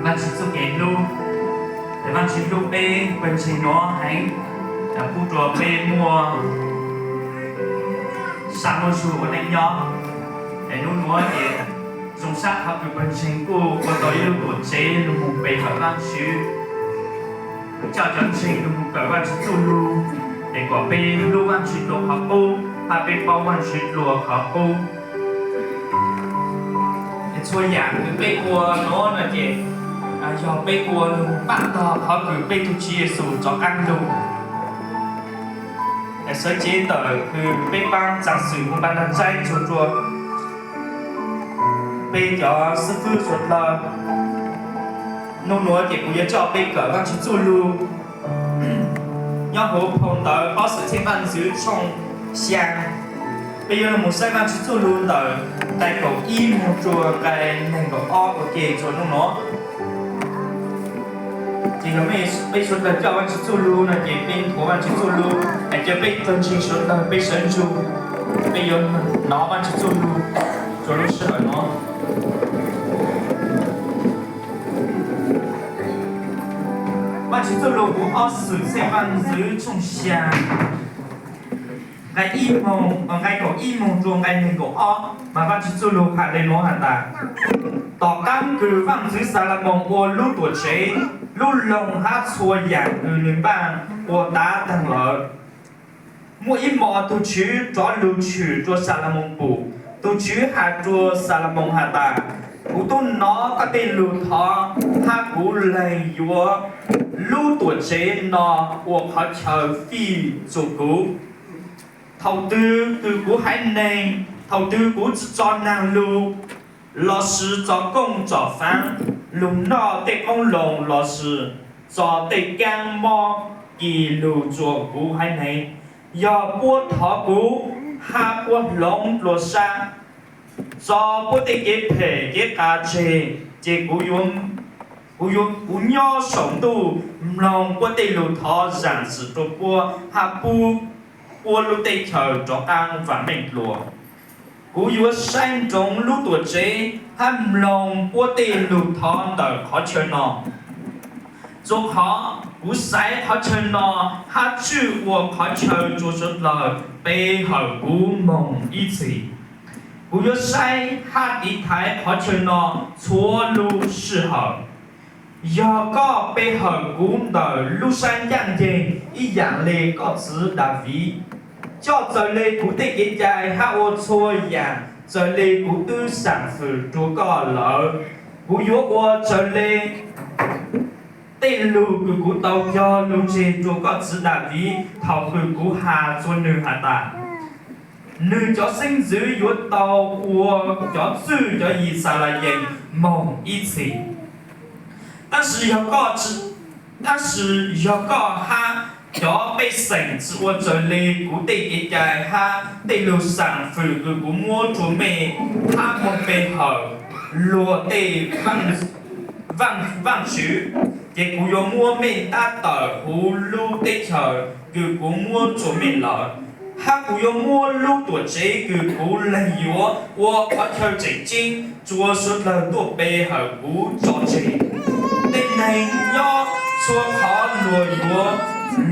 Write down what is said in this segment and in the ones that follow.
Vaajtswv txuj kev hlub, es Vaajtswv hlub peb pawg ntseeg nuav heev, pub rua peb muaj sam muaj zug ua neej nyob. Es nub nuav ces zoo sab qhov kws pawg ntseeg kuj ua tau ib lub tuam tsev lug moog pe hawm Vaajtswv, coj cov ntseeg lug moog kawm Vaajtswv txuj lug, es kom peb hlub Vaajtswv dlua qhov qub, hab peb paub Vaajtswv dlua qhov qub. Es txhua yaam kws peb ua nuav no ces yog peb ua lug paab tog qhov kws peb tug Tswv Yexus rov qaab lug. Es sawv cev ntawm kws peb paab txaam xwm moog paab ntaag tsaib txug rua peb cov xib fwb suav dlawg. Nub nuav ces kuv yuav coj peb kawm Vaajtswv txuj lug nyob huv phau ntawv Pov Xwm Txheej Vaaj Ntxwv tshooj xyaa. Peb yuav lug moog saib Vaajtswv txuj lug ntawm nqai kaum ib moog rua nqai neeg nkaum ob ua ke rua nub nuav. Ces yog peb suav dlawg coj Vaajtswv txuj lug no ces peb nthuav Vaajtswv txuj lug, es ca peb tug ntseeg suav dlawg peb sawv ntsug, peb yuav nov Vaajtswv txuj lug rua lub sij hawm nuav. Vaajtswv txuj lug huv Pov Xwm Txheej Vaaj Ntxwv tshooj xyaa, nqai ib moog, nqai kaum ib moog rua nqai neeg nkaum ob mas Vaajtswv txuj lug has le nuav has tas, tom qaab kws Vaajtswv Xalamoos ua lub tuam tsev, lub loog hab txhua yaam kws nwg npaaj ua tav taag lawm, muaj ib mos tug Tswv rov lug tshwm rua Xalamoos pum. Tug Tswv has rua Xalamoos has tas, kuv tub nov koj tej lug thov, hab kuv lees yuav lub tuam tsev no ua qhov chaw fij txug kuv. Thaum twg kws kuv haiv neeg, thaum twg kuv tsi tso naag lug, lossis tso kooj tso faav, lug noj tej qoob loo lossis tso tej kaab mob kis lug rua kuv haiv neeg, yog puab thov kuv hab puab hloov dlua sab, tso puab tej kev phem kev qav tseg, ces kuv, kuv nyob saum ntuj mloog puab tej lug thov zaam txim rua puab hab pub puab lub teb chaws rov qaab vaam meej dlua. Kuv yuav saib ntsoov lub tuam tsev hab mloog puab tej lug thov ntawm qhov chaw no, rua qhov kuv xaiv qhov chaw no hab tswj ua qhov chaw rua suav dlawg pe hawm kuv moog ib txhis. Kuv yuav saib hab tiv thaiv qhov chaw no txhua lub sij hawm. Yog koj pe hawm kuv ntawm lub sab ncaaj nceeg ib yaam le koj txiv Daviv, coj raws le kuv tej kev cai hab ua txhua yaam raws le kuv tub xaam fwm rua koj lawm, kuv yuav ua raws le tej lug kws kuv tau cog lug tseg rua koj txiv Daviv thaum kws kuv has rua nwg has tas, nwg cov xeeb ntxwv yuav tau ua cov txwj cov Yixalayees moog ib txhis. Tab sis yog koj, tab sis yog koj hab cov pej xeem tsi ua raws le kuv tej kev cai hab tej lug xaam fwm kws kuv muab rua mej, hab moog pe hawm luag tej vaaj tswv, ces kuv yuav muab mej tab tawm huv lub teb chaws kws kuv muab rua mej lawm, hab kuv yuav muab lub tuam tsev kws kuv leeg yuav ua qhov chaw tseem ceeb rua suav dlawg tuaj pe hawm kuv tso tseg. Tej neeg nyob txhua qhov luag yuav,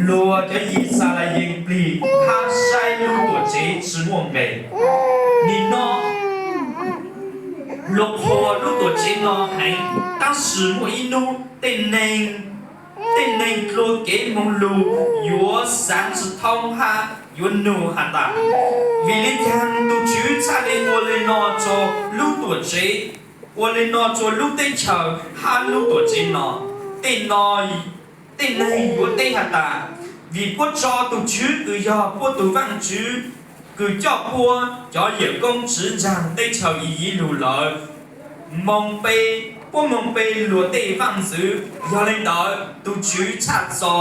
luag cov Yixalayees plig hab saib lub tuam tsev tsi muaj nqe. Nim no luag qhuas lub tuam tsev no heev, tab sis muaj ib hnub tej neeg, tej neeg dlua kev moog lug yuav xaav tsi thoob hab yuav nug has tas, vim le caag tug Tswv txhaj le ua le no rua lub tuam tsev, ua le no rua lub teb chaws hab lub tuam tsev no? Tej no, tej neeg yuav teb has tas, vim puab tso tug Tswv kws yog puab tug Vaajtswv kws coj puab cov yawm koob tsiv ntsaag teb chaws Iyiv lug lawm, moog pe, puab moog pe luag tej vaaj ntxwv. Yog le ntawd tug Tswv txhaj txo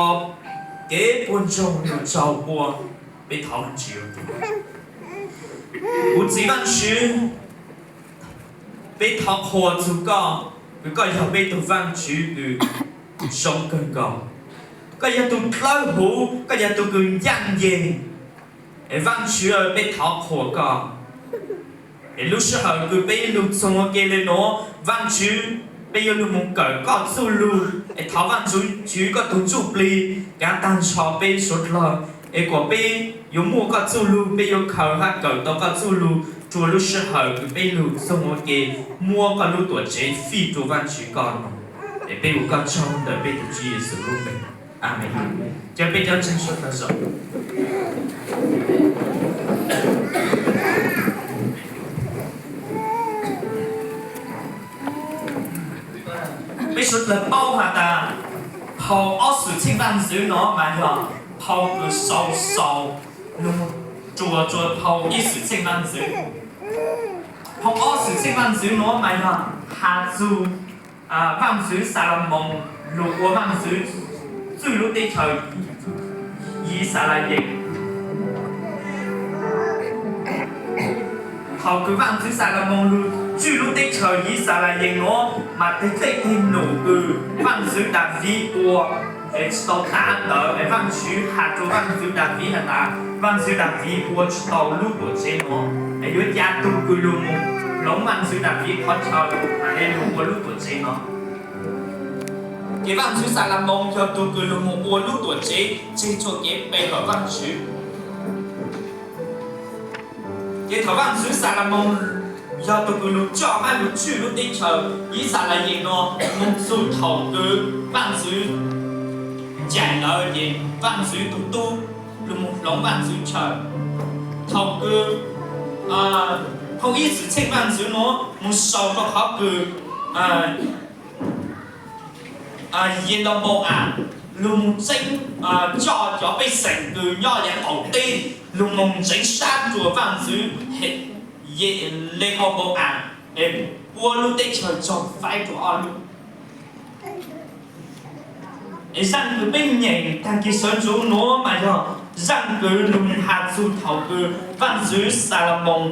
kev puag ntsoog lug rua puab. Peb thov Vaajtswv. Kuv txiv Vaajtswv, peb thov qhuas txug koj, kws koj yog peb tug Vaajtswv kws zoo kawg nkaus. Koj yog tug dlawb huv, koj yog tug kws ncaaj nceeg. Es Vaajtswv, peb thov qhuas koj. Es lub sij hawm kws peb lug txug ua ke le nuav, Vaajtswv, Peb yuav lug moog kawm koj txuj lug, es thov Vaajtswv koj tug ntsuj plig kaav taag nrho peb suav dlawg, es kuas peb yuav muaj koj txuj lug, peb yuav khaws hab kawm tau koj txuj lug rua lub sij hawm kws peb lug txug ua ke muab koj lub tuam tsev fij rua Vaajtswv koj no. Es peb ua koj tsaug ntawm peb tug Tswv Yexus lub npe, amees. Ca peb cov ntseeg suav dlawg zaum. Peb suav dlawg paub has tas phau Ob Xwmtxheej Vaajntxwv no mas yog phau kws sau sau lug rua rua phau Ib Xwmtxheej Vaajntxwv. Phau Ob Xwmtxheej Vaajntxwv no mas yog has txug Vaajntxwv Xalamoos lug ua vaajntxwv txwj lub teb chaws Yixalayees. Thaus kws vaajntxwv Xalamoos lug txwj lub teb chaws Yixalayees nuav mas teg tej teg num kws vaajntxwv Daviv ua es tsi tau tav ntawd, es Vaajtswv has rua vaajntxwv Daviv has tas vaajntxwv Daviv ua tsi tau lub tuam tsev nuav, es yuav ca tug kws lug moog hloov vaajntxwv Daviv qhov chaw has le lug ua lub tuam tsev no. Ces vaajntxwv Xalamoos yog tug kws lug moog ua lub tuam tsev tseg txhua kev pe hawm Vaajtswv. Ces thaus vaajntxwv Xalamoos yog tug kws lug coj hab lug txwj lub teb chaws Yixalayees no moog txug thaus kws vaajntxwv ncaim lawm ces vaajntxwv tug tub lug moog hloov vaajntxwv chaw. Thaus kws phau Ib Xwmtxheej Vaajntxwv nuav moog sau rua qhov kws Yenaumoam lug moog txeeb, coj cov pej xeem kws nyob yav qaum teb lug moog ntseev sab rua vaajntxwv Lehaunpau-am es puab lub teb chaws tsaug faib rua ob lub. Es zaaj kws peb nyeem taag kig sawv ntxuv nuav mas yog zaaj kws lug has txug thaus kws vaajntxwv Xalamoos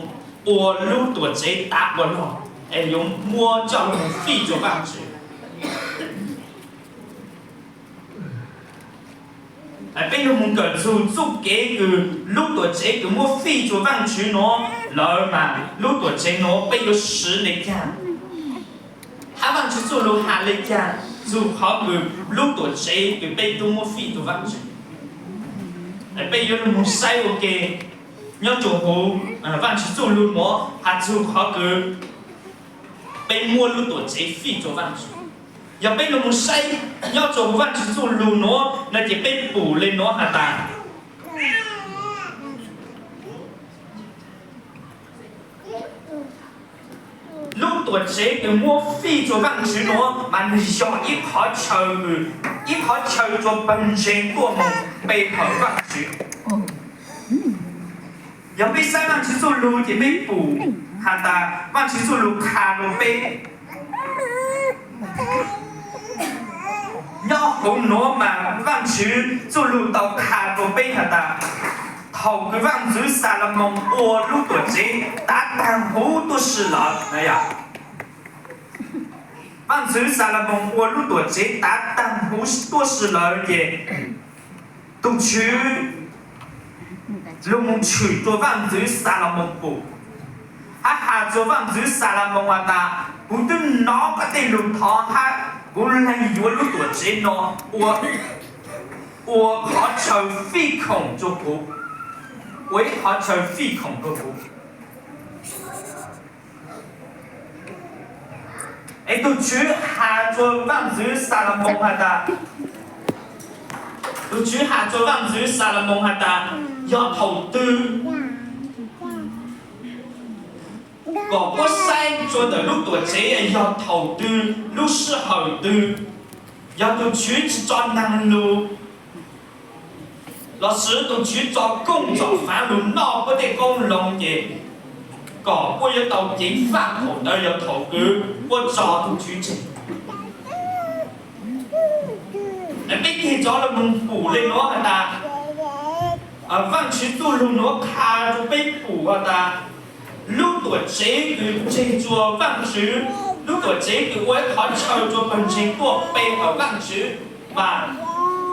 ua lub tuam tsev tav quas log es yuav muab coj lug moog fij rua Vaajtswv. Peb lug moog kawm txug txuj kev kws lub tuam tsev kws muab fij rua Vaajtswv nuav lawm mas lub tuam tsev nuav peb yuav siv le caag, hab Vaajtswv txuj lug has le caag txug qhov kws lub tuam tsev kws peb tub muab fij rua Vaajtswv. Peb yuav lug moog saib ua ke nyob rua huv Vaajtswv txuj lug nuav has txug qhov kws peb muab lub tuam tsev fij rua Vaajtswv. Yog peb lug moog saib nyob rua huv Vaajtswv txuj lug nuav no ces peb pum le nuav has tas, lub tuam tsev kws muab fij rua Vaajtswv nuav mas nwg yog ib qhov chaw kws, ib qhov chaw rua pawg ntseeg tuaj moog pe hawm Vaajtswv. Yog peb saib Vaajtswv txuj lug ces peb pum has tas Vaajtswv txuj lug qha rua peb nyob huv nuav mas Vaajtswv txuj lug tau qha rua peb has tas, thaus kws vaajntxwv Xalamoos ua lub tuam tsev tav taag huv tuab si lawm, vaajntxwv Xalamoos ua lub tuam tsev tav taag huv tuab si lawm ces tug Tswv lug moog tshwm rua vaajntxwv Xalamoos pum, hab has rua vaajntxwv Xalamoos has tas, kuv twb nov koj tej lug thov hab kuv lees yuav lub tuam tsev no ua qhov chaw fij khoom rua kuv, ua ib qhov chaw fij khoom rua kuv. Es tug Tswv has rua vaajntxwv Xalamoos has tas, tug Tswv has rua vaajntxwv Xalamoos has tas, yog thaum twg kom puab saib rua ntawm lub tuam tsev yog thaum twg lub sij hawm twg, yog tug Tswv tsi tso naag lug lossis tug Tswv tso kooj tso faav lug noj puab tej qoob loo ces kom puab yuav tau ceev faj thaum ntawd yog thaum kws puab tso tug Tswv tseg. Peb ceg cov lug moog pum le nuav has tas, Vaajtswv txuj lug nuav qha rua peb pum has tas, lub tuam tsev kws tseg rua Vaajtswv, lub tuam tsev kws ua ib qhov chaw rua pawg ntseeg tuaj pe hawm Vaajtswv, mas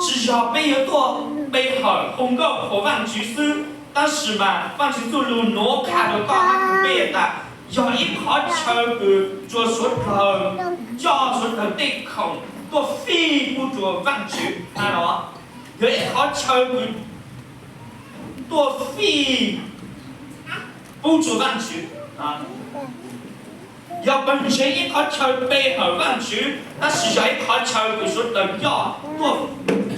tsi yog peb yuav tuaj pe hawm hu nkauj qhuas Vaajtswv xwb, tab sis mas Vaajtswv txuj lug nuav qha rua koj hab kws peb has tas, yog ib qhov chaw kws rua suav dlawg, coj tej khoom tuaj fij pub rua Vaajtswv hab los yog ib qhov chaw kws tuaj fij pub rua Vaajtswv. Yog pawg ntseeg ib qhov chaw pe hawm Vaajtswv, tab sis yog ib qhov chaw kws suav dlawg coj,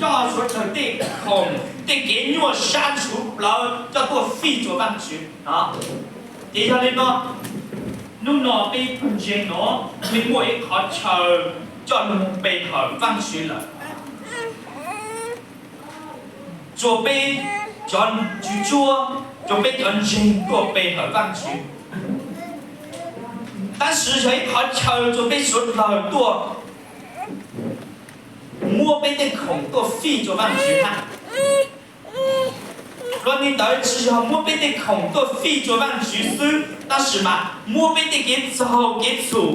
coj suav dlawg tej khoom tej kev nyuaj sab ntshuv plawv coj tuaj fij rua Vaajtswv. Ces yog le nuav, nub nua peb pawg ntseeg nuav peb muaj ib qhov chaw coj lug pe hawm Vaajtswv lawm. Rua peb cov tswv tswv, rua peb cov ntseeg tuaj pe hawm Vaajtswv. Tab sis yog ib qhov chaw rua peb suav dlawg tuaj muab peb tej khoom tuaj fij rua Vaajtswv hab. Lug le ntawd tsi yog muab peb tej khoom tuaj fij rua Vaajtswv xwb, tab sis mas muab peb tej kev txaug kev txhum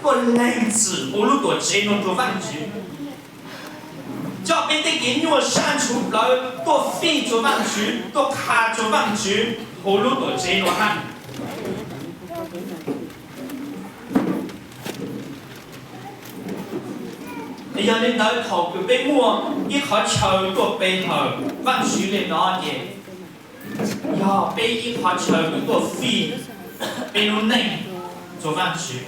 tuaj lees txim huv lub tuam tsev nuav rua Vaajtswv. Coj peb tej kev nyuaj sab ntshuv plawv tuaj fij rua Vaajtswv, tuaj qha rua Vaajtswv huv lub tuam tsev nuav hab. Yog le ntawd thaum kws peb muaj ib qhov chaw tuaj pe hawm Vaajtswv le nuav ces yog peb ib qhov chaw kws tuaj fij peb lub neej rua Vaajtswv,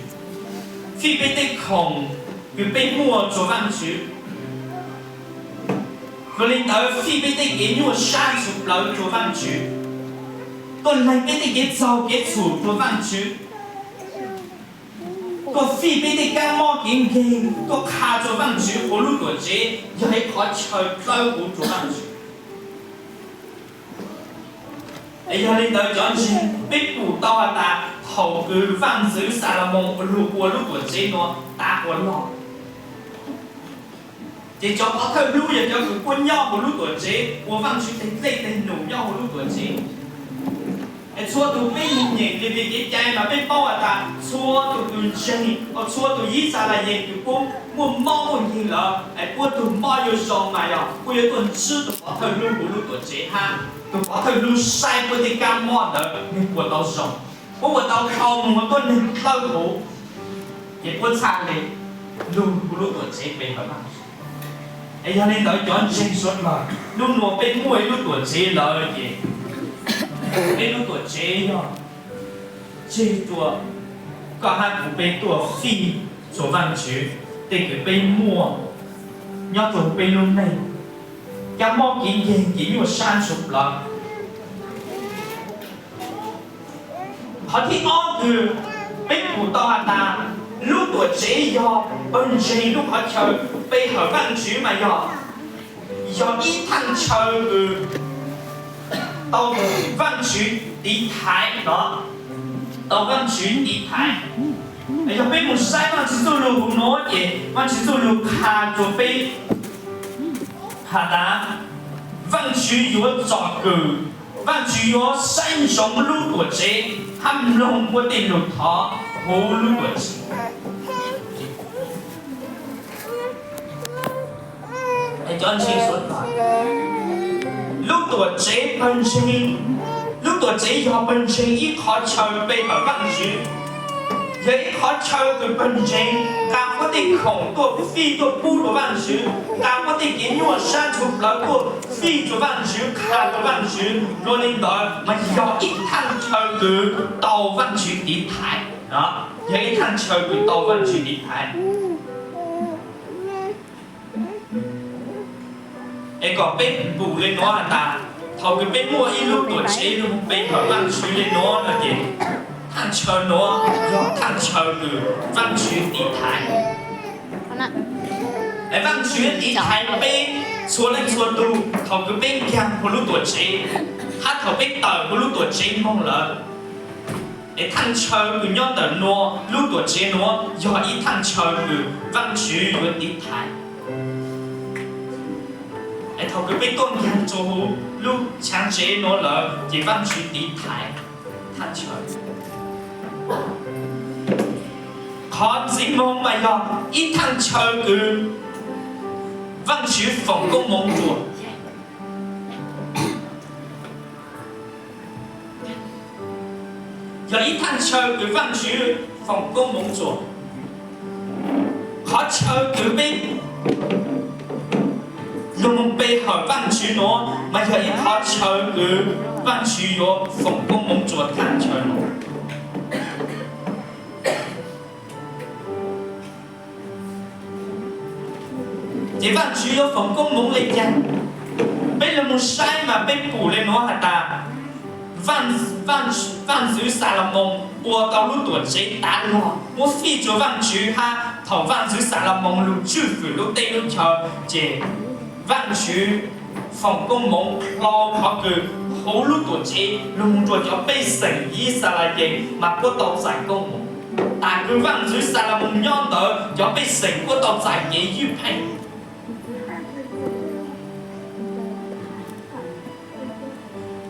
fij peb tej khoom kws peb muaj rua Vaajtswv. Lug le ntawd fij peb tej kev nyuaj sab ntshuv plawv rua Vaajtswv, tuaj lees peb tej kev txaug kev txhum rua Vaajtswv, tuaj fij peb tej kab mob kev nkeeg tuaj qha rua Vaajtswv huv lub tuam tsev, yog ib qhov chaw dlawb huv rua Vaajtswv. Yog le ntawd cov ntseeg, peb pum tau has tas thaum kws vaaj ntxwv Xalumoos lug ua lub tuam tsev nuav tav ua loj, ces cov pov thawj hlub yog cov kws puab nyob huv lub tuam tsev, ua Vaajtswv tej dlej tej num nyob huv lub tuam tsev. Es txhua tug peb moog nyeem Levis kev cai mas peb paub has tas txhua tug tug ntseeg, txhua tug Yixalayees kws puab muaj mob muaj nkeeg lawm, es puab tug mob yuav zoo mas yog puab yuav tuaj ntsib tug pov thawj hlub huv lub tuam tsev hab tug pov thawj hlub saib puab tej kab mob ntawd nwg puas tau zoo. Puab puas tau dhau moog ua tuab neeg dlawb huv, ces puab txhaj le lug huv lub tuam tsev pe hawm Vaajtswv. Es yog le ntawd cov ntseeg suav dlawg, nub nua peb muaj ib lub tuam tsev lawm ces peb lub tuam tsev yog tseg rua koj hab kuv peb tuaj fij rua Vaajtswv tej kws peb muaj nyob rua peb lub neej. Kab mob kev nkeeg kev nyuaj sab ntshuv plawv. Qhov thib ob kws peb pum tau has tas lub tuam tsev yog pawg ntseeg lub qhov chaw pe hawm Vaajtswv mas yog, yog ib thaaj chaw kws tau Vaajtswv tiv thaiv no, tau Vaajtswv tiv thaiv. Yog peb moog saib Vaajtswv txuj lug huv nuav ces Vaajtswv txuj lug qha rua peb has tas Vaajtswv yuav tsom kwm, Vaajtswv yuav saib ntsoov lub tuam tsev hab mloog puab tej lug thov huv lub tuam tsev. Cov ntseeg suav dlawg, lub tuam tsev pawg ntseeg, lub tuam tsev yog pawg ntseeg ib qhov chaw pe hawm Vaajtswv, yog ib qhov chaw kws pawg ntseeg nqa puab tej khoom tuaj fij tuaj pub rua Vaajtswv, nqa puab tej kev nyuaj sab ntshuv plawv tuaj fij rua Vaajtswv, qha rua Vaajtswv, lug le ntawd mas yog ib thaaj chaw kws tau Vaajtswv tiv thaiv, yog ib thaaj chaw kws tau Vaajtswv tiv thaiv. Es kom peb pum le nuav has tas thaum kws peb muaj ib lub tuam tsev lug pe hawm Vaajtswv le nuav no ces thaaj chaw nuav yog thaaj chaw kws Vaajtswv tiv thaiv. Es Vaajtswv tiv thaiv peb txhua leej txhua tug thaum kws peb nkaag huv lub tuam tsev, hab thaum peb tawm huv lub tuam tsev moog lawm. Es thaaj chaw kws nyob ntawm nuav lub tuam tsev nuav yog ib thaaj chaw kws Vaajtswv yuav tiv thaiv. Es thaum kws peb tuaj nkaag rua huv lub tshaav tsev nuav lawm ces Vaajtswv tiv thaiv thaaj chaw. Qhov ntxiv moog mas yog ib thaaj chaw kws Vaajtswv foom koob moov rua. Yog ib thaaj chaw kws Vaajtswv foom koob moov rua. Qhov chaw kws peb lug moog pe hawm Vaajtswv nuav mas yog ib qhov chaw kws Vaajtswv yuav foom koob moov rua thaaj chaw nuav. Ces Vaajtswv yuav foom koob moov le caag? Peb lug moog saib mas peb pum le nuav has tas, Vaaj ntxwv Xalumoos ua tau lub tuam tsev tav log muab fij rua Vaajtswv hab thaum Vaaj ntxwv Xalumoos lug tswj fwm lub teb lub chaw ces Vaajtswv foom koob moov dlhau qhov kws huv lub tuam tsev lug moog rua cov pej xeem Yixalayees mas puab tau txais koob moov. Taam kws Vaaj ntxwv Xalumoos nyob ntawd cov pej xeem puab tau txais kev ywj pheej,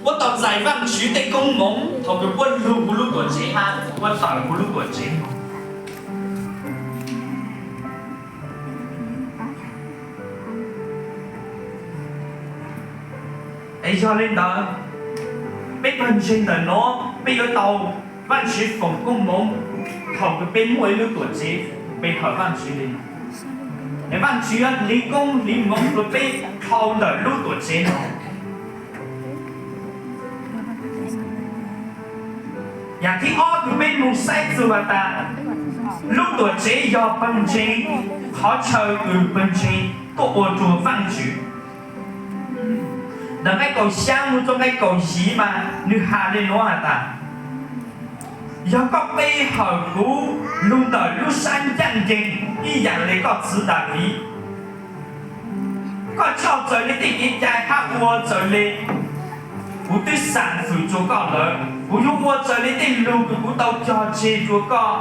puab tau txais Vaajtswv tej koob moov thaum kws puab lug huv lub tuam tsev hab puab tawm huv lub tuam tsev. Es yog le ntawd, peb pawg ntseeg ntawm nuav peb yuav tau Vaajtswv foom koob moov thaum kws peb muaj ib lub tuam tsev pe hawm Vaajtswv le nuav. Es Vaajtswv yuav hliv koob hliv moov rua peb dhau ntawm lub tuam tsev nuav. Yaam thib ob kws peb moog saib txug has tas, lub tuam tsev yog pawg ntseeg, qhov chaw kws pawg ntseeg tuaj ua rua Vaajtswv. Ntawm nqai kaum xyaa moog rua nqai kaum yim mas nwg has le nuav has tas, yog koj pe hawm kuv lug ntawm lub sab ncaaj nceeg ib yaam le koj txiv Daviv, koj coj raws le tej kev cai hab ua raws le kuv twb xaam fwm rua koj lawm, kuv yuav ua raws le tej lug kws kuv tau cog tseg rua koj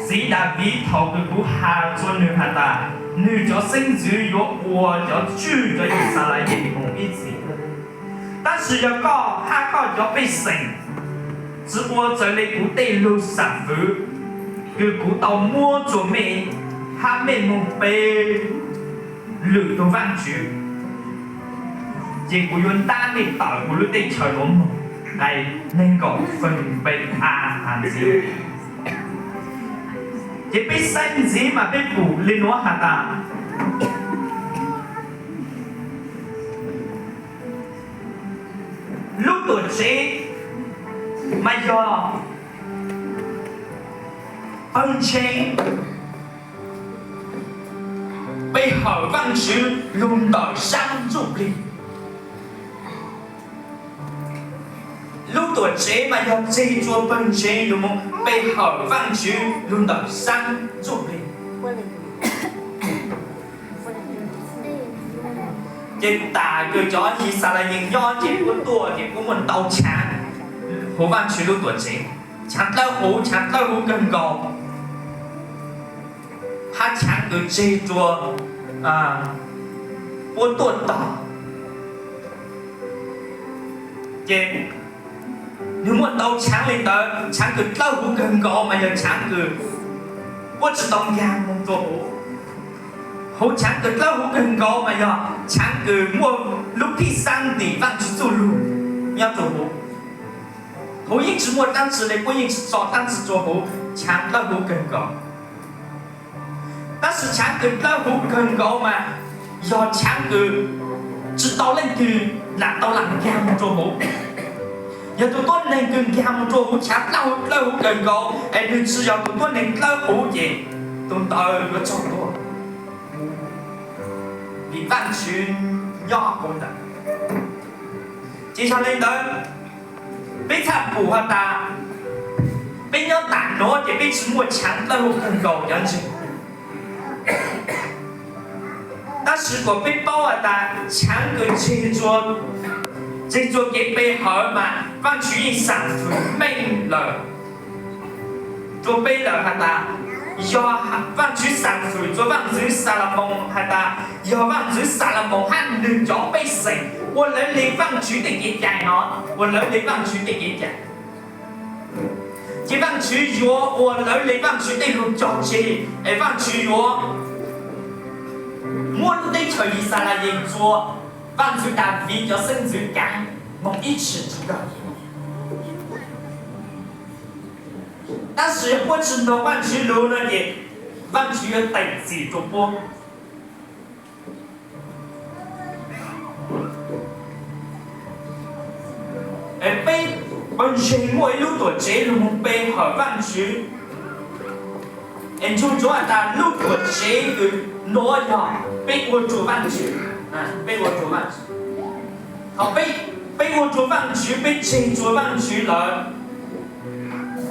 txiv Daviv thaum kws kuv has rua nwg has tas, nwg cov xeeb ntxwv yuav ua cov tswj cov Yixalayees moog ib txhis. Tab sis yog koj hab koj cov pej xeem tsi ua raws le kuv tej lug xaam fwm kws kuv tau muab rua mej hab mej moog pe lwm tug vaajtswv, ces kuv yuav ntab mej tawm huv lub teb chaws nuav moog. Nqai neeg nkaum feem npe a has ntxiv. Ces peb saib ntxiv mas peb pum le nuav has tas, lub tuam tsev mas yog pawg ntseeg pe hawm Vaajtswv lug ntawm sab ntsuj plig. Lub tuam tsev mas yog tseg rua pawg ntseeg lug moog pe hawm Vaajtswv lug ntawm sab ntsuj plig. Ces taam kws cov Yixalayees nyob ces puab tuaj ces puab muaj ntau chaav huv Vaajtswv lub tuam tsev, chaav dlawb huv, chaav dlawb huv kawg nkaus, hab chaav kws tseg rua puab tuaj tog. Ces nwg muaj ntau chaav le ntawd, chaav kws dlawb huv kawg nkaus mas yog chaav kws puab tsi tau nkaag moog rua huv. Huv chaav kws dlawb huv kawg nkaus mas yog chaav kws muaj lub phij xaab ntim Vaajtswv txuj lug nyob rua huv. Huv yeej tsi muaj dlaab tsi le, puab yeej tsi tso dlaab tsi rua huv chaav dlawb huv kawg nkaus. Tab sis chaav kws dlawb huv kawg nkaus mas yog chaav kws tsi tau leej twg lam tau lam nkaag moog rua huv. Yog tug tuab neeg kws nkaag moog rua huv chaav dlawb huv kawg nkaus es nwg tsi yog tug tuab neeg dlawb huv ces tug ntawd yuav tsaug tuag, vim Vaajtswv nyob huv ntawd. Ces yog le ntawd, peb txhaj pum has tas, peb nyob taam nuav ces peb tsi muaj chaav dlawb huv kawg nkaus cov ntseeg. Tab sis kuas peb paub has tas chaav kws tseg rua kev pe hawm mas Vaajtswv yeej xaam fwm meej lawm rua peb lawm has tas, yog Vaajtswv xaam fwm rua Vaajtswv Xalumoos has tas, yog Vaajtswv Xalumoos hab nwg cov pej xeem ua lawv le Vaajtswv tej kev cai no, ua lawv le Vaajtswv tej kev cai, ces Vaajtswv yuav ua lawv le Vaajtswv tej lug cog tseg, es Vaajtswv yuav muab lub teb chaws Yixalayees rua Vaajtswv Daviv cov xeeb ntxwv kaav moog ib tshim tsi kawg. Tab sis puab tsi noog Vaajtswv lug no ces Vaajtswv yuav teem txim rua puab. Es peb pawg ntseeg muaj ib lub tuam tsev lug moog pe hawm Vaajtswv. Es ntsug ntsuav has tas lub tuam tsev kws nuav yog peb ua rua Vaajtswv, peb ua rua Vaajtswv. Thaus peb, peb ua rua Vaajtswv, peb tseg rua Vaajtswv lawm,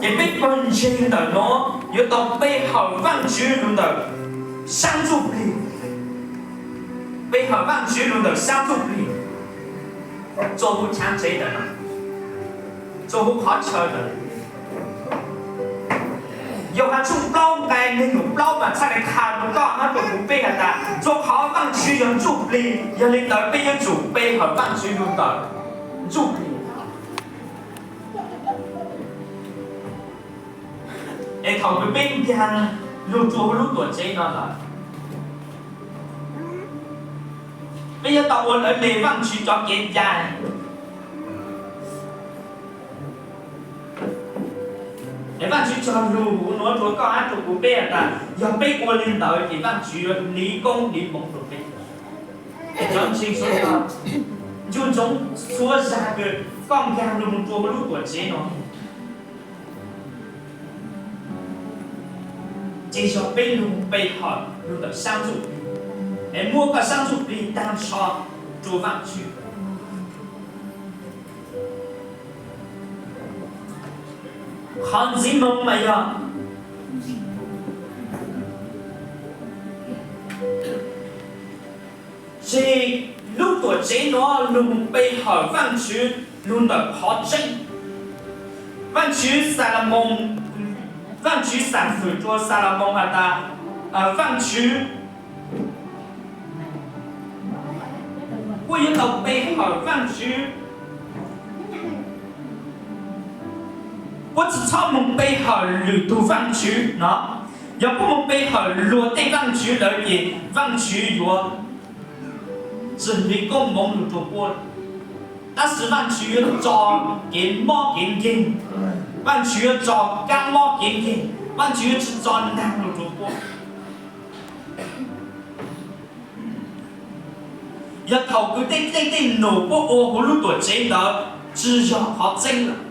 ces peb pawg ntseeg ntawm nuav yuav tau pe hawm Vaajtswv lug ntawm saab ntsuj plig. Pe hawm Vaajtswv lug ntawm saab ntsuj plig, rua huv chaav tsev ntawm, rua huv qhov chaw ntawm. Yauhas tshooj plaub nqai neeg nkaum plaub mas txhaj le qha rua koj hab rua kuv peb has tas, rua qhov Vaajtswv yog ntsuj plig, yog le ntawd peb yuav tsum pe hawm Vaajtswv lug ntawm ntsuj plig. Es thaus kws peb nkaag lug rua huv lub tuam tsev no lawm, peb yuav tau ua lawv le Vaajtswv cov kev cai. Es Vaajtswv cog lug huv nuav rua koj hab rua kuv peb has tas, yog peb ua le ntawd ces Vaajtswv yuav hliv koob hliv hmoov rua peb. Es cov ntseeg sawv daws, ntsug ntsoov txhua zag kws koj nkaag lug moog rua huv lub tuam tsev no, ces yog peb lug pe hawm lug ntawm saab ntsuj plig, es muab koj saab ntsuj plig taag nrho rua Vaajtswv. Qhov ntxiv moog mas yog tseg lub tuam tsev nuav lug pe hawm Vaajtswv lug ntawm qhov tseeb. Vaajtswv Xalumoos, Vaajtswv xam fwm rua Xalumoos has tas, Vaajtswv, puab yuav tau pe hawm Vaajtswv, puab tsi txhob moog pe hawm lwm tug vaajtswv no. Yog puab moog pe hawm luag tej vaajtswv lawm ces Vaajtswv yuav tsi hliv koob hmoov lug rua puab. Tab sis Vaajtswv yuav tso kev mob kev nkeeg, Vaajtswv yuav tso kaab mob kev nkeeg, Vaajtswv yuav tsi tso naag lug rua puab. Yog thaus kws tej, tej, tej num puab ua huv lub tuam tsev ntawd tsi yog qhov tseeb lawm,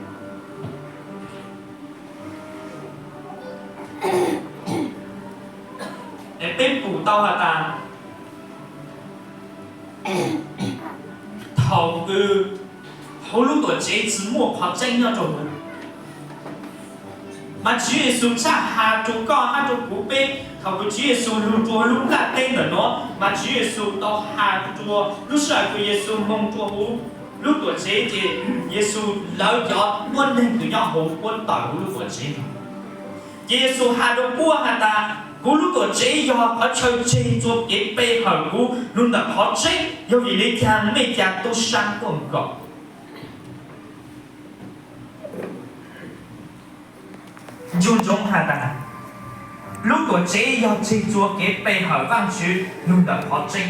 es peb pum tau has tas, thaus kws huv lub tuam tsev tsi muaj qhov tseeb nyob rua huv, mas Tswv Yexus tshaj has rua koj hab rua kuv peb. Thaus kws Tswv Yexus lug rua lub nplaj teb ntawm nuav mas Tswv Yexus tau has rua lub sij hawm kws Yexus moog rua huv lub tuam tsev ces Yexus lawv cov tuab neeg kws nyob huv puab tawm huv lub tuam tsev no. Ces Yexus has rua puab has tas, kuv lub tuam tsev yog qhov chaw tseg rua kev pe hawm kuv lug ntawm qhov tseeb, yog vim le caag mej ca tub saab tuaj nkaum? Ntsug ntsoov has tas, lub tuam tsev yog tseg rua kev pe hawm Vaajtswv lug ntawm qhov tseeb.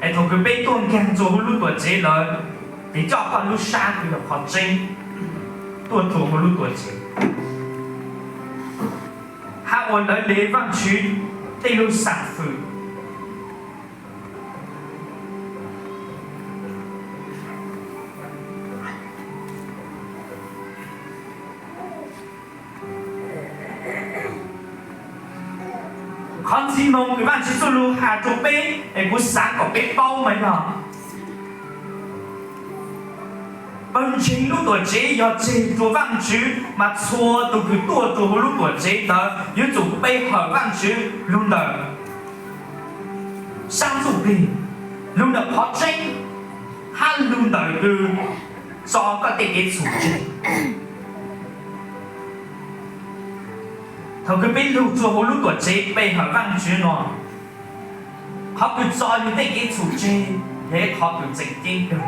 Es thaus kws peb tuaj nkaag rua huv lub tuam tsev lawm, ces coj koj lub sab kws yog qhov tseeb tuaj rua huv lub tuam tsev, hab ua lawv le Vaajtswv tej lug xam fwm. Qhov ntxiv moog kws Vaajtswv txuj lug has rua peb es kuv xaav kom peb paub mas yog, pawg ntseeg lub tuam tsev yog tseg rua Vaajtswv, mas txhua tug kws tuaj rua huv lub tuam tsev ntawd yuav tsum pe hawm Vaajtswv lug ntawm saab ntxuj plig, lug ntawm qhov tseeb, hab lug ntawm kws tso koj tej kev txhum tseg. Thaus kws peb lug rua huv lub tuam tsev pe hawm Vaajtswv no, qhov kws tso yug tej kev txhum tseg yog ib qhov kws tseem ceeb kawg.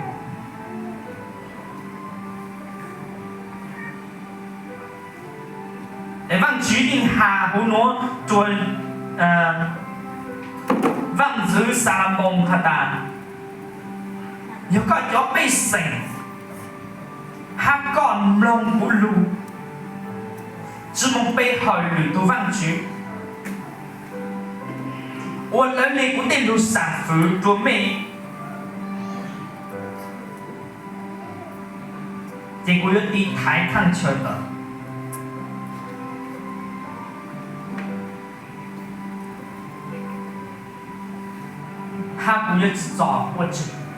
Es Vaajtswv yeej has huv nuav rua Vaaj ntxwv Xalumoos has tas, yog koj cov pej xeem hab koj mloog kuv lug pe hawm lwm tus vaj tswv, ua lawv li kuv tej lus xam fwm rua mej, ces kuv yuav tiv thaiv thaj chaw ntawd, hab kuv yuav tsi tso,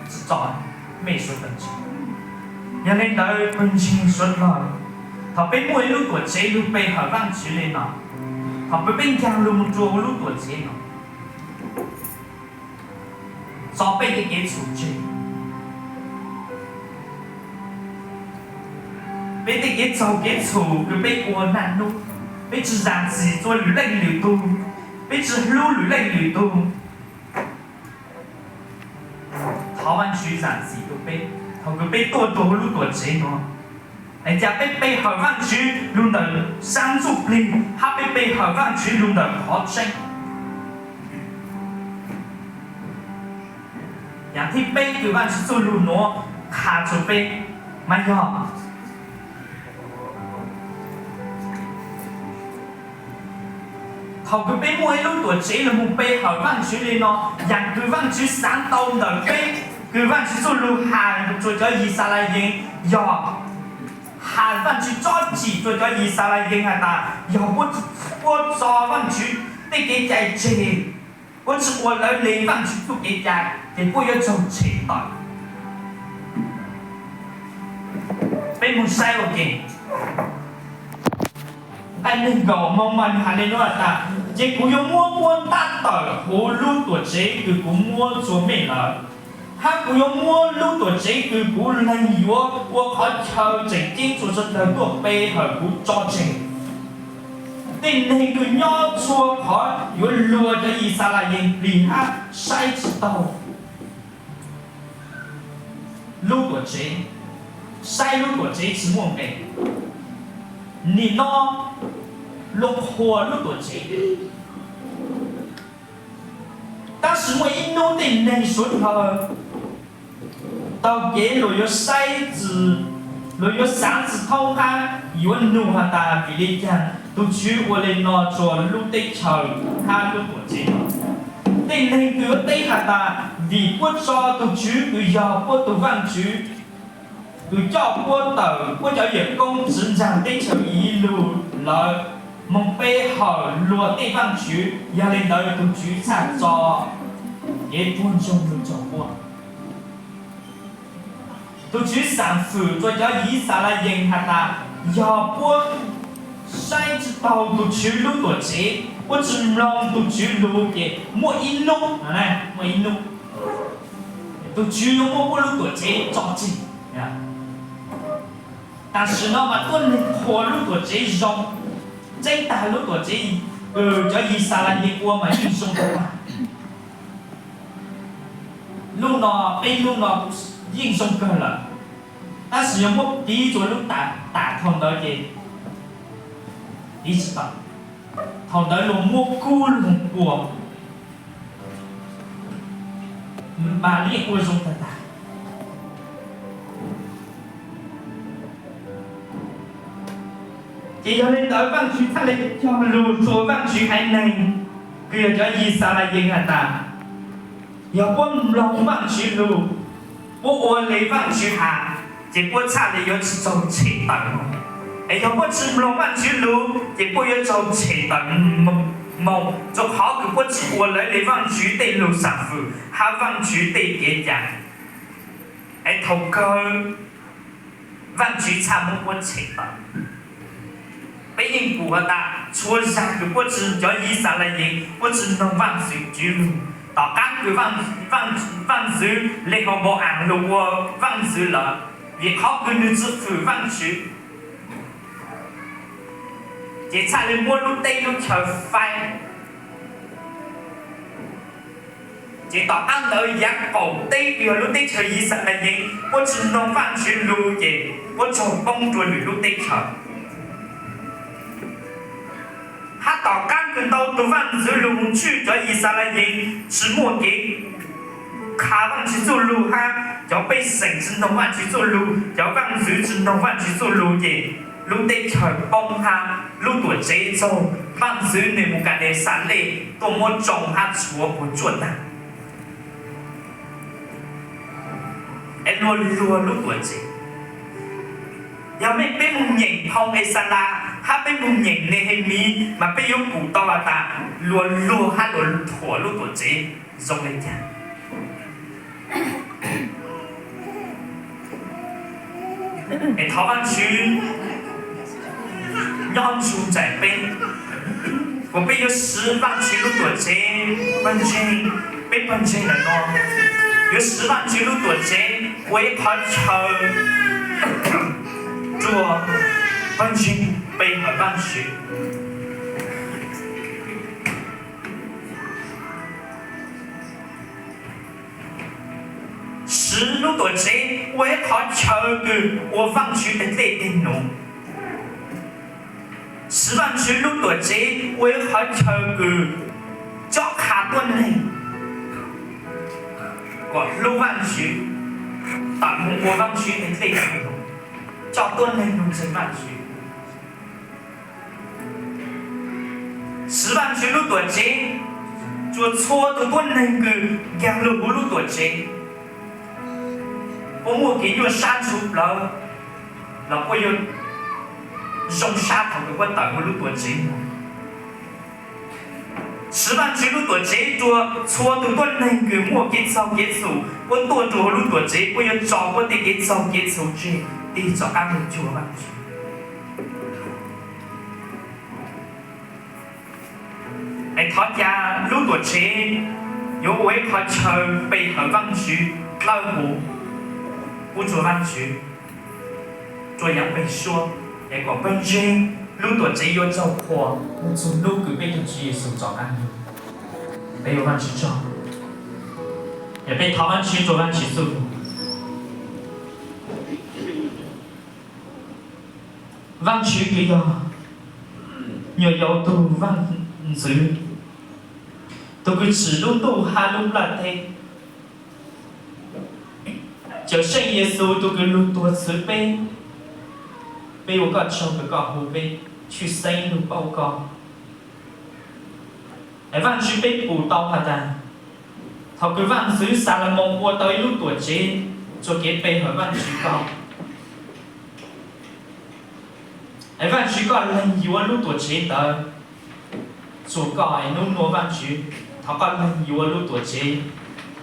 tsi tso mej suav dlawg tseg. Yog le ntawd pawg ntseeg suav dlawg, thaum peb muaj ib lub tuam tsev lug pe hawm Vaajtswv le no, thaum peb, peb nkaag lug moog rua huv lub tuam tsev no, tso peb tej kev txhum tseg, peb tej kev txaug kev txhum kws peb ua naj nub, peb tsi zaam txim rua lwm leej lwm tug, peb tsi hlub lwm leej lwm tug. Thov Vaajtswv zaam txim rua peb thaum kws peb tuaj rua huv lub tuam tsev no. Es ca peb pe hawm Vaajtswv lug ntawm saab ntsuj plig hab peb pe hawm Vaajtswv lug ntawm qhov tseeb. Yaam thib peb kws Vaajtswv txuj lug nuav qha rua peb mas yog thaum kws peb muaj ib lub tuam tsev lug moog pe hawm Vaajtswv le no, yaam kws Vaajtswv xaav tau ntawm peb, kws Vaajtswv txuj lug has rua cov Yixalayees, yog has Vaajtswv tsob cim rua cov Yixalayees has tas yog puab tso Vaajtswv tej kev cai tseg, puab tsi ua lawv le Vaajtswv txuj kev cai ces puab yuav raug tshem tawm. Peb moog saib ua ke. Nqai neeg nkaum moog mas has le nuav has tas, ces kuv yuav muab puab ntab tawm huv lub tuam tsev kws kuv muab rua mej lawm, hab kuv yuav muab lub tuam tsev kws kuv leeg yuav ua qhov chaw tseem ceeb rua sawv dlawg tuaj pe hawm kuv tso tseg. Tej neeg kws nyob txhua qhov yuav luas cov Yixalayees plig hab saib tsi taug lub tuam tsev, saib lub tuam tsev tsi muaj nqe. Nim no luag qhuas lub tuam tsev, tab sis muaj ib hnub tej neeg suav dlawg taug kev luag yuav saib tsi, luag yuav xaav tsi thaub hab yuav nug has tas vim le caag tug Tswv ua le no rua lub teb chaws hab lub tuam tsev no. Tej neeg kws yuav teb has tas vim puab tso tug Tswv kws yog puab tug Vaajtswv kws coj puab tawm puab cov yawm koob tsiv ntsaag teb chaws Iyipt lug lawm moog pe hawm luag tej vaajtswv, yog le ntawd tug Tswv txhaj tso kev puag ntsoog lug rua puab. Tug Tswv xaam fwm rua cov Yixalayees has tas yog puab saib tsi taug tug Tswv lub tuam tsev, puab tsi mloog tug Tswv lug ces muaj ib hnub, muaj ib hnub tug Tswv yuav muab puab lub tuam tsev tso tseg. Tam sim no mas tuab neeg qhuas lub tuam tsev zoo, tseeb tag lub tuam tsev kws cov Yixalayees ua mas yeej zoo tag. Lub no, peb lub no yeej zoo kawg lawm, tab sis yog muab piv rua lub tam thaum ntawd ces piv tsi tau. Thaum ntawd luag muab kub luag pua mas yeej ua zoo tag tag. Ces yog le ntawd Vaajtswv txhaj le cog lug rua Vaajtswv haiv neeg kws yog cov Yixalayees has tas yog puab mloog Vaajtswv lug, puab ua le Vaajtswv has, ces puab txhaj le yuav tsi raug tshem tawm. Es yog puab tsi mloog Vaajtswv lug ces puab yuav raug tshem tawm moog, rua qhov kws puab tsi ua lawv le Vaajtswv tej lug xaam fwm hab Vaajtswv tej kev cai. Es thaum kawg Vaajtswv txhaj muab puab tshem tawm. Peb yeej pum has tas txhua zaag kws puab tsi, cov Yixalayees puab tsi mloog Vaajtswv lug, tom qaab kws Vaajtswv, Vaajtswv Lehaunpau-am lug ua vaajtswv lawm, vim qhov kws nwg tsi fwm Vaajtswv, ces txhaj le muab lub teb lub chaw faib. Ces tom qaab ntawd yav qaum teb kws yog lub teb chaws Yixalayees puab tsi mloog Vaajtswv lug ces puab raug poob rua lwm lub teb chaws. Hab tom qaab kws ntau tug vaajtswv lug moog tswj cov Yixalayees tsi muaj kev qha Vaajtswv txuj lug hab cov pej xeem tsi mloog Vaajtswv txuj lug, cov vaajtswv tsi mloog Vaajtswv txuj lug ces lub teb chaws poob hab lub tuam tsev txaug Vaajntxwv Nenpukajnexales tuaj muab tsoo hab tshuav puas tsuaj taag, es luag luag lub tuam tsev. Yog mej peb moog nyeem phoo Exalas hab peb moog nyeem Nehemis mas peb yuav pum tau has tas luag luag hab luag thuam lub tuam tsev zoo le caag. Es thov Vaajtswv nyob nrug nraim peb, kuas peb yuav siv Vaajtswv lub tuam tsev pawg ntseeg, peb pawg ntseeg lawm nuav yuav siv Vaajtswv lub tuam tsev ua ib qhov chaw rua pawg ntseeg pe hawm Vaajtswv. Siv lub tuam tsev ua ib qhov chaw kws ua Vaajtswv teg dlej teg num. Siv Vaajtswv lub tuam tsev ua ib qhov chaw kws cob qha tuab neeg kom hlub Vaajtswv, tawm moog ua Vaajtswv teg dlej teg num, coj tuab neeg lug ntseeg Vaajtswv. Siv Vaajtswv lub tuam tsev rua txhua tug tuab neeg kws nkaag lug huv lub tuam tsev, puab muaj kev nyuaj sab ntshua plawv los puab yuav zoo sab thaum kws puab tawm huv lub tuam tsev moog. Siv Vaajtswv lub tuam tsev rua txhua tug tuab neeg kws muaj kev txaug kev txhum, puab tuaj rua huv lub tuam tsev puab yuav tso puab tej kev txaug kev txhum tseg tig rov qaab lug cuag Vaajtswv. Es thov ca lub tuam tsev yuav ua ib qhov chaw pe hawm Vaajtswv dlawb huv, pub rua Vaajtswv, rua yaav peg suab, es kom pawg ntseeg lub tuam tsev yuav raug qhuas moog txug nub kws peb tug Tswv Yexus rov qaab lug. Peb ua Vaajtswv tsaug, es peb thov Vaajtswv rua Vaajtswv txuj lug. Vaajtswv kws yog nyuam yaus tug Vaajntxwv, tug kws tsim lub ntuj hab lub nplaj teb. Cawm Seej Yexus tug kws lug tuag txhwv peb, peb ua koj tsaug kws koj hu peb tshwj xeeb lug paub koj. Es Vaajtswv, peb pum tau has tas thaum kws Vaajntxwv Xalumoos ua tau ib lub tuam tsev rua kev pe hawm Vaajtswv koj, es Vaajtswv koj lees yuav lub tuam tsev ntawd rua koj, es nub nua Vaajtswv, thov koj lees yuav lub tuam tsev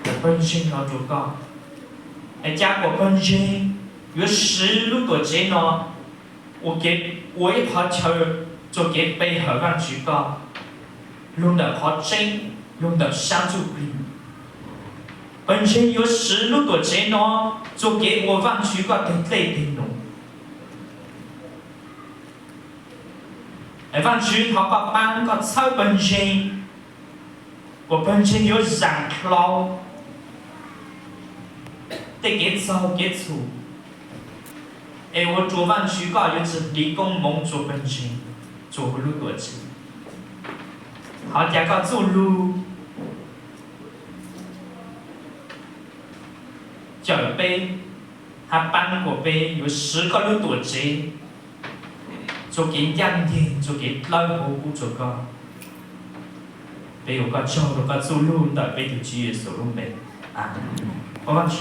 ntawm pawg ntseeg no rua koj. Es ca kuas pawg ntseeg yuav siv lub tuam tsev no ua kev, ua ib qhov chaw rua kev pe hawm Vaajtswv koj lug ntawm qhov tseeb, lug ntawm sab ntsuj plig. Pawg ntseeg yuav siv lub tuam tsev no rua kev ua Vaajtswv koj teg dlej teg num. Es Vaajtswv, thov koj paab koj txhawb pawg ntseeg, kuas pawg ntseeg yuav zaam dlhau tej kev txaug kev txhum, es ua rua Vaajtswv koj yuav tsi hliv koob moov rua pawg ntseeg, rua huv lub tuam tsev. Thov ca koj txuj lug cawm peb, hab paab kuas peb yuav siv koj lub tuam tsev rua kev ncaaj nceeg, rua kev dlawb huv pub rua koj. Peb ua koj tsaug rua koj txuj lug ntawm peb tug Tswv Yexus lub npe. Amees.